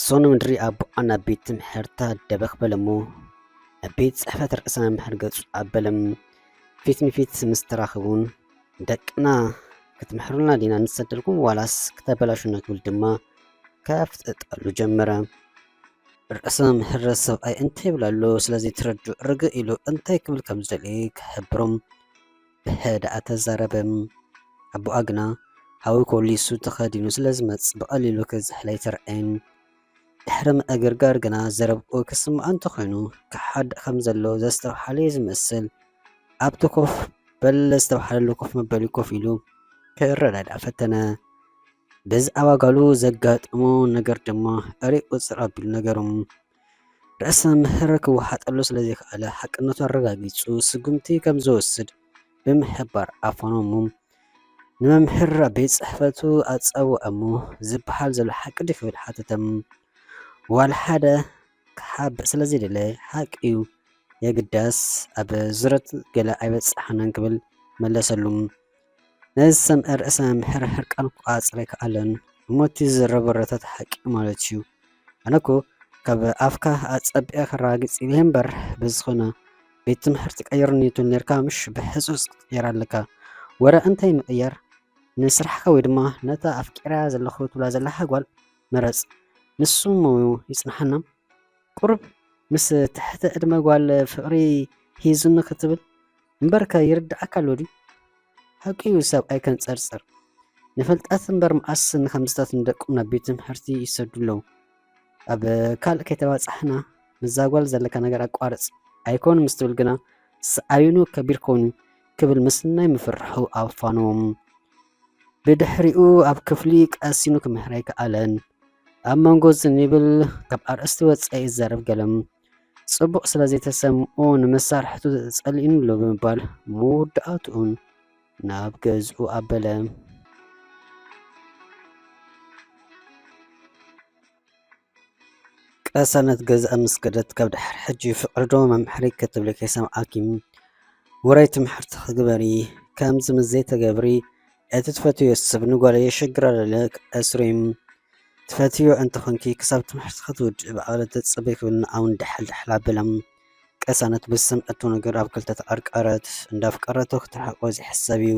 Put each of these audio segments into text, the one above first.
ሶኖ ምድሪ ኣቦኣ ናብ ቤት ትምህርታ ደበኽ በለሞ። ኣብ ቤት ጽሕፈት ርእሰ መምህር ገጹ ኣበለም። ፊት ንፊት ምስ ተራኸቡን፣ "ደቅና ክትምሕሩልና ዲና ንሰደልኩም ዋላስ ክተበላሹና?" ክብል ድማ ከፍጥጠሉ ጀመረ። ርእሰ መምህር ሰብኣይ እንታይ ይብል ኣሎ ስለ ዘይተረድኡ ርግእ ኢሉ እንታይ ክብል ከም ዝደሊ ክሕብሮም ብህድኣት ተዛረበ። ኣቦኣ ግና ሃዊ ኮሊሱ ተኸዲኑ ስለ ዝመጽእ ብቐሊሉ ክዝሕል ኣይተርኣየን። ድሕሪ ምእግርጋር ግና ዘረብኡ ክስማዕ እንተኾይኑ ክሓድእ ከም ዘሎ ዘስተብሓለ እዩ ዝመስል። ኣብቲ ኮፍ በል ዝተብሃለሉ ኮፍ መበሊ ኮፍ ኢሉ ክረዳዳእ ፈተነ። ብዛዕባ ጓሉ ዘጋጠሞ ነገር ድማ ርኡይ ቁጽር ኣቢሉ ነገሮም። ርእሰ መምህር ክወሓጠሉ ስለ ዘይከኣለ ሓቅነቱ ኣረጋጊጹ ስጉምቲ ከም ዝወስድ ብምሕባር ኣፋኖሙ። ንመምህር ኣብ ቤት ጽሕፈቱ ኣጸውዐ እሞ ዝበሃል ዘሎ ሓቂ ድዩ ክብል ሓተተ። ዋላ ሓደ ክሓብእ ስለ ዘይደለየ፣ "ሓቂ እዩ፣ የግዳስ ኣብ ዙረት ገለ ኣይበጻሕናን" ክብል መለሰሉ። ነዚ ዝሰምዐ ርእሰ መምህር ሕርቃኑ ክቆጻጸር ኣይከኣለን። "እሞ እቲ ዝዝረብ ወረታት ሓቂ ማለት እዩ? ኣነ እኮ ካብ ኣፍካ ኣጸቢቐ ከረጋግጽ ኢለ እምበር፣ ብዝኾነ ቤት ትምህርቲ ቀይሩኒ ትብል ኔርካ ምሽ? ብሕጹጽ ክትቅይር ኣለካ። ወረ እንታይ ምቕያር? ንስራሕካ ወይ ድማ ነታ ኣፍቂረያ ዘለኹ ትብላ ዘለኻ ጓል ምረጽ። ንሱ እሞ ይጽንሓና። ቁሩብ ምስ ትሕተ ዕድመ ጓል ፍቕሪ ሂዙኒ ክትብል እምበርከ ይርድኣካ ኣሎ ድዩ?" ሓቂ እዩ፣ ሰብኣይ ከንጸርጽር። ንፍልጠት እምበር መኣስ ንኸምዝታት ንደቁም ናብ ቤት ትምህርቲ ይሰዱ ኣለዉ። ኣብ ካልእ ከይተባጻሕና ምስዛ ጓል ዘለካ ነገር ኣቋርጽ። ኣይኮን ምስ ትብል ግና ስዓቢኑ ከቢድ ክኸውን እዩ ክብል ምስ ናይ ምፍርሑ ኣፋነዎም። ብድሕሪኡ ኣብ ክፍሊ ቀሲኑ ክምህር ኣይከኣለን። ኣብ መንጎ ዝን ይብል ካብ ኣርእስቲ ወጻኢ ይዛረብ ገለ ጽቡቕ ስለ ዘይተሰምኦ ንመሳርሕቱ ጸሊእኒ ኣሎ ብምባል መወዳእትኡን ናብ ገዝኡ ኣበለ። ቀሳነት ገዝኣ ምስ ከደት ካብ ድሕሪ ሕጂ ፍቕሪ ዶ መምሕሪ ክትብሊ ከይሰምዓኪ ወራይ ትምህርትኺ ግበሪ። ከምዚ ምስ ዘይተገብሪ እቲ ትፈትዮ ሰብ ንጓለይ የሸግራ ለለ ክኣስሩ እዩ። ትፈትዮ እንተኾንኪ ክሳብ ትምህርትኺ ትውድእ ብኣለ ተጽበይ ክብል ንኣውን ድሓል ድሓል ኣበለ። ቀሳነት ብዝሰምዐቶ ነገር ኣብ ክልተ ተቐርቀረት። እንዳፍቀረቶ ክትርሕቆ ዘይሕሰብ እዩ።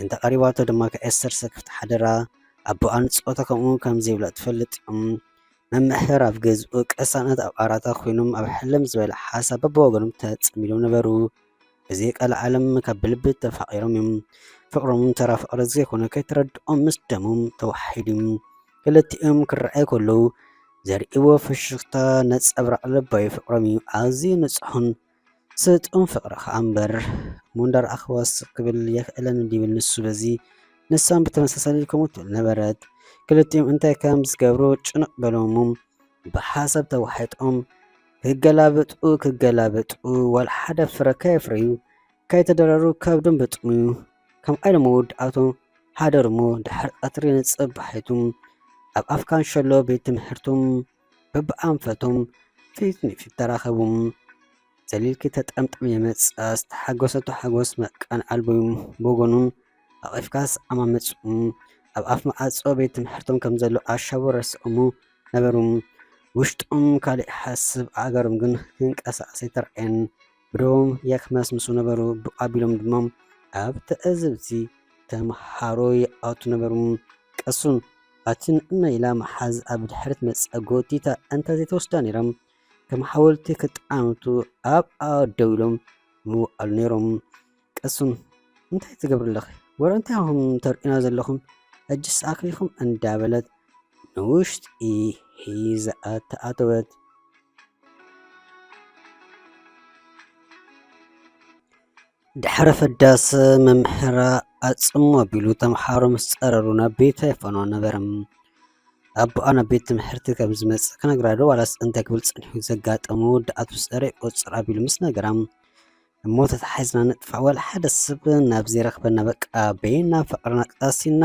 እንተ ቀሪባቶ ድማ ከየሰርሰ ክፍቲ ሓደራ። ኣቦኣን ጾታ ከምኡ ከም ዘይብላ ትፈልጥ እዮም። መምህር ኣብ ገዝኡ ቀሳነት ኣብ ዓራታ ኮይኖም ኣብ ሕልም ዝበለ ሓሳብ በብወገኖም ተጸሚዶም ነበሩ። ብዘይ ቀልዓለም ካብ ብልቢ ተፋቒሮም እዮም። ፍቕሮም ተራ ፍቕሪ ዘይኮነ ከይተረድኦም ምስ ደሞም ተዋሒዱ እዩ። ክልቲኦም ክረኣዩ ከለዉ ዘርእይዎ ፍሽኽታ ነጸብራቕ ልባዊ ፍቕሮም እዩ። ኣዝዩ ንጹሕን ስጡም ፍቕሪ ከኣ እምበር፣ እሞ እንዳረኣኽዋስ ክብል የኽእለኒ ዲብል ንሱ በዚ ንሳን ብተመሳሳሊ ከምኡ ትብል ነበረት። ክልቲኦም እንታይ ከም ዝገብሩ ጭንቕ በሎም እሞ ብሓሳብ ተዋሒጦም ክገላበጡ ክገላበጡ ዋላ ሓደ ፍረ ከየፍረዩ ከይተደረሩ ከብዶም በጥምዩ። ከም ኣይለ መወዳእቶም ሓደር እሞ ድሕሪ ቀትሪ ንጽባሒቱ ኣብ ኣፍ ካንሸሎ ቤት ትምህርቶም በብኣንፈቶም ፊት ንፊት ተራኸቡ። ዘሊልኪ ተጠምጥም የመጽኣ ዝተሓጎሰቶ ሓጎስ መቃን ኣልቦ እዩ። ብወገኑ ኣቒፍካ ሰዓም ኣመጽኡ። ኣብ ኣፍ መዓጾ ቤት ትምህርቶም ከም ዘሎ ኣሻቡ ረስዖሙ ነበሩ። ውሽጦም ካልእ ይሓስብ፣ ኣእጋሮም ግን ክንቀሳቐስ ኣይተራእየን። ብደቦም የኽመስምሱ ነበሩ። ብቕ ኣቢሎም ድማ ኣብ ትዕዝብቲ ተምሃሮ ይኣቱ ነበሩ። ቀሱን ኣቲ ንዕና ኢላ መሓዝ ኣብ ድሕሪት መጸ ጎቲታ እንተ ዘይተወስዳ ነይራ፣ ከም ሓወልቲ ክጠዓምቱ ኣብኣ ደው ኢሎም ምውኣሉ ነይሮም። ቀሱን እንታይ ትገብሪ ኣለኺ? ወረ እንታይ ኢኹም ተርእዩና ዘለኹም? ሕጅስ ኣኽሊኹም እንዳበለት ንውሽጢ ሒዛኣ ተኣተወት። ድሕሪ ፈዳስ መምህራ ኣጽሞ ኣቢሉ ተምሃሮ ምስ ጸረሩ ናብ ቤት ኣይፈኖ ነበረ። ኣቦኣ ናብ ቤት ትምህርቲ ከም ዝመጽእ ክነግራ ዶ ዋላስ እንታይ ክብል ጸኒሑ ዘጋጠሞ ወዳኣቱ ስዕሪ ቁጽር ኣቢሉ ምስ ነገራ፣ እሞ ተታሒዝና ንጥፋእ ዋላ ሓደ ሰብ ናብ ዘይረኽበና በቃ በይና ፍቕርና ቀሲና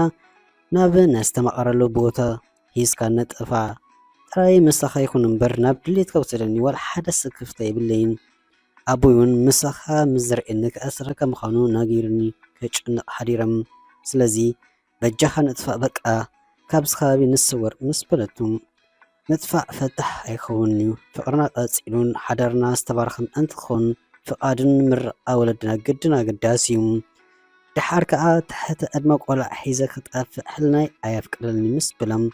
ናብ ነስተማቐረሉ ቦታ ሂዝካ ንጥፋእ። ጥራይ ምሳኻ ይኹን እምበር ናብ ድሌትካ ውሰደኒ ዋላ ሓደ ስክፍታ የብለይን። ኣቦይ እውን ምሳኻ ምስ ዝርእየኒ ክኣስረካ ምዃኑ ነጊሩኒ ከጭንቕ ሓዲረ። ስለዚ በጃኻ ንጥፋእ በቃ ካብዚ ከባቢ ንስወር ምስ በለቱ ምጥፋእ ፈታሕ ኣይኸውን እዩ። ፍቕርና ቀጺሉን ሓዳርና ዝተባረኸ ምእንቲ ክኸውን ፍቓድን ምርቓ ወለድና ግድን ኣገዳሲ እዩ። ደሓር ከኣ ትሕቲ ዕድመ ቆልዓ ሒዘ ክጠፍእ ሕልናይ ኣየፍቅደልኒ ምስ በሎም፣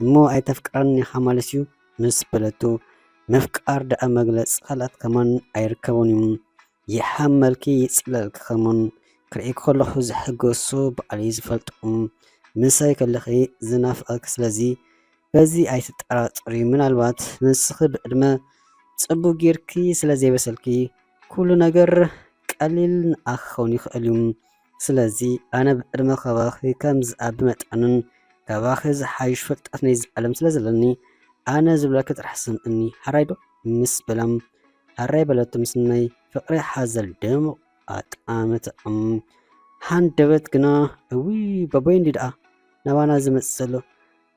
እሞ ኣይተፍቅረኒ ኢኻ ማለት እዩ ምስ በለቶ፣ ምፍቃር ደኣ መግለጺ ቃላት ከማን ኣይርከቦን እዩ። ይሓመልኪ ይጽለልኪ ከማን ክርኢ ከለኹ ዝሕገሶ ባዕለይ ዝፈልጦ፣ ምሳይ ከለኺ ዝናፍቐኪ ስለዚ በዚ ኣይትጠራጠሪ። ምናልባት ንስኺ ብዕድመ ጽቡቕ ጌርኪ ስለ ዘይበሰልኪ ኩሉ ነገር ቀሊል ንኣኺ ክኸውን ይኽእል እዩ። ስለዚ ኣነ ብዕድመ ካባኺ ከም ዝዓቢ መጠንን ካባኺ ዝሓይሽ ፍልጠት ናይዚ ዓለም ስለ ዘለኒ ኣነ ዝብለኪ ጥራሕ ስምዕኒ። ሓራይ ዶ? ምስ በላ፣ ሓራይ በለቶ ምስናይ ፍቕሪ ሓዘል ድሙቕ ኣጣምትኦም። ሃንደበት ግና፣ እውይ ባቦይ እንዲ ደኣ ናባና ዝመጽእ ዘሎ።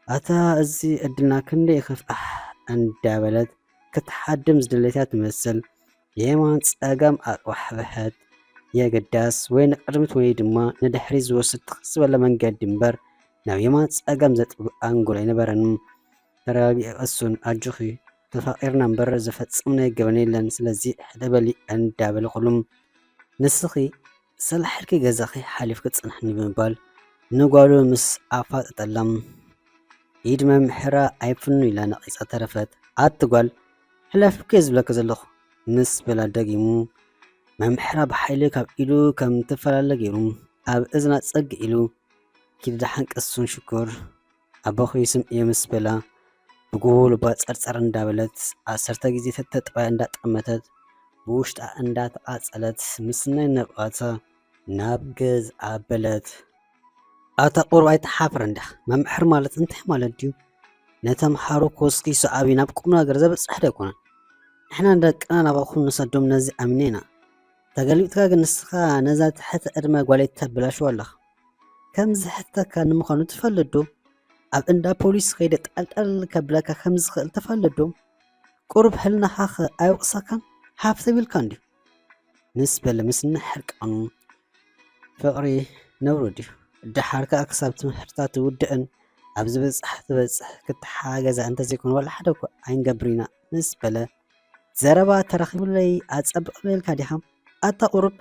ኣታ እዚ ዕድልና ክንደይ ይኸፍኣሕ እንዳበለት ክትሓድም ዝደለያ ትመስል። የማን ጸጋም ኣቕባሕብሐት። የግዳስ ወይ ንቕድሚት ወይ ድማ ንድሕሪት ዝወስድ ትኽ ዝበለ መንገዲ እምበር ናብ የማን ጸጋም ዘጥብብ ኣንጎሎ ኣይነበረን። ተረጋጊኢ ቅሱን፣ ኣጆኺ፣ ተፋቒርና እምበር ዝፈጸምናዮ ገበን የለን፣ ስለዚ ሕደ በሊ እንዳበለ ኩሉም ንስኺ ሰላሕ ኢልኪ ገዛኺ ሓሊፍኪ ጽንሕኒ ብምባል ንጓሉ ምስ ኣፋጠጠላ፣ ኢድ መምሕራ ኣይፍኑ ኢላ ነቒጻ ተረፈት። ኣቲ ጓል፣ ሕለፍኪ እየ ዝብለኪ ዘለኹ ምስ በላ ደጊሙ መምሕራ ብሓይሊ ካብ ኢዱ ከም ትፈላለ ገይሩ ኣብ እዝና ጸግ ኢሉ፣ ኪዲ ደሓን ቅሱን ሽኮር ኣቦኺ ይስምዕዮ ምስ በላ ብጉቡኡ ልባ ጸርጸር እንዳበለት ዓሰርተ ግዜ ተተጠባያ እንዳጠመተት ብውሽጣ እንዳተቓጸለት ምስናይ ነብቓታ ናብ ገዝኣ በለት። ኣታ ቁሩብ ኣይትሓፍርን ዲኻ? መምሕር ማለት እንታይ ማለት ድዩ? ነተምሃሮ ኮስኪሱ ዓብዩ ናብ ቁም ነገር ዘብጽሕ ዶ ኣይኮነን? ንሕና ንደቅና ናባኹም ንሰዶም ነዚ ኣሚና ኢና። ተገልቢጥካ ግን ንስኻ ነዛ ትሕቲ ዕድመ ጓለይ ተብላሽዋ ኣለኻ። ከም ዝሕተካ ንምዃኑ ትፈልጥ ዶ? ኣብ እንዳ ፖሊስ ከይደ ጣልጣል ከብለካ ከም ዝኽእል ትፈልጥ ዶ? ቁሩብ ሕልናኻ ኸ ኣይወቕሰካን? ሃፍተም ኢልካ እንድዩ። ምስ በለ ምስ ንሕርቃኑ ፍቕሪ ነውሪ ድዩ? ደሓር ከኣ ክሳብ ትምህርታ ትውድእን ኣብ ዝበጽሕ ትበጽሕ ክትሓጋገዛ እንተዘይኮነ ዋላ ሓደ እኮ ኣይንገብር ኢና ምስ በለ ዘረባ ተረኺቡለይ ኣጸብቕለይ ኢልካ ዲኻ? ኣታ ቁሩብ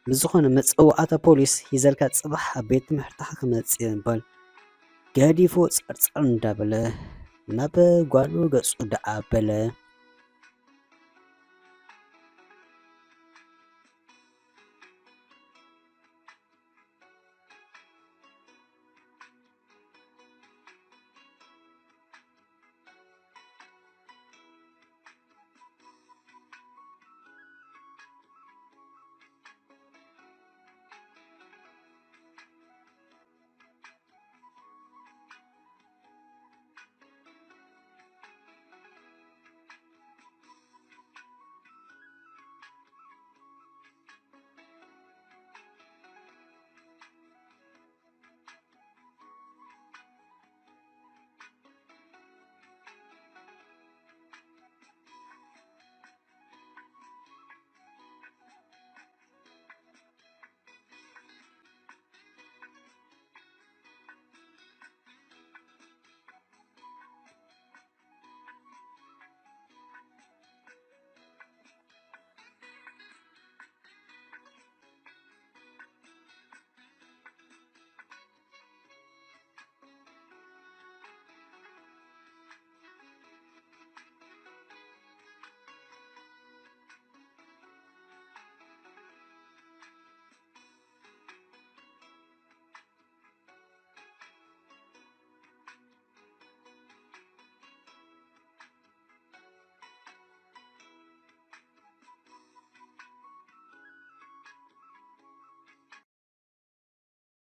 ብዝኾነ መጸዋዕታ ፖሊስ ሂዘልካ ጽባሕ ኣብ ቤት ትምህርትኻ ክመጽእ ይበል። ገዲፎ ጸርጸር እንዳበለ ናብ ጓሉ ገጹ ደኣ በለ።